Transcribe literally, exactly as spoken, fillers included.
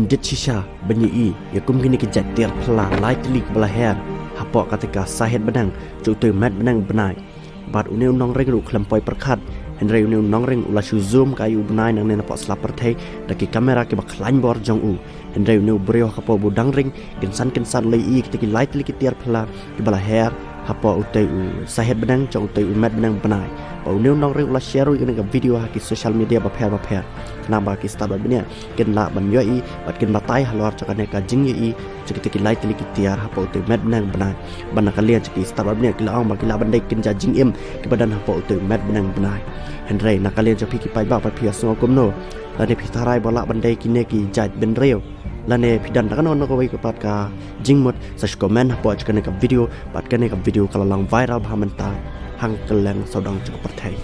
Jit shisha ban ïohi ïa kum kine ki jait tiar phylla lai tylli kiba la her hapoh kata ka sahit bneng jong utei u met bneng bnai. Bad une u nongring ruh khlem poi pyrkhat, hynrei une u nongring u la shu zoom ka ïa u bnai nangne napoh slap pyrthei da ki kamera kiba khlaiñ bor jong u. Hynrei une u briew ha ka por ba u dang ring, kynsan kynsan u la ïohi kita ki lai tylli ki tiar phylla kiba la her hapoh utei u sahit bneng jong utei u met bneng bnai. Bad une u nongring u la share ruh ïa kane ka video ha ki social media bapher bapher, khnang ba ki stad bad bniah kin lah ban ïohi bad kin batai halor jong kane ka jingïohi jong kita ki lai tylli ki tiar hapoh utei u met bneng bnai. Bad na ka liang jong ki stad bad bniah ki la ong ba ki lah ban dei kynja jingim kiba don hapoh utei u met bneng bnai. Hynrei na ka liang jong phi ki paidbah, ba phi ïa sngew kumno, lane phi tharai ba lah ban dei kine ki jait bynriew, lane phi don da kano kano kawei pat ka jingmut, sa shu comment hapoh jong kane ka video. Bad kane ka video ka la long viral bha mynta ha kylleng sawdong jong ka pyrthei.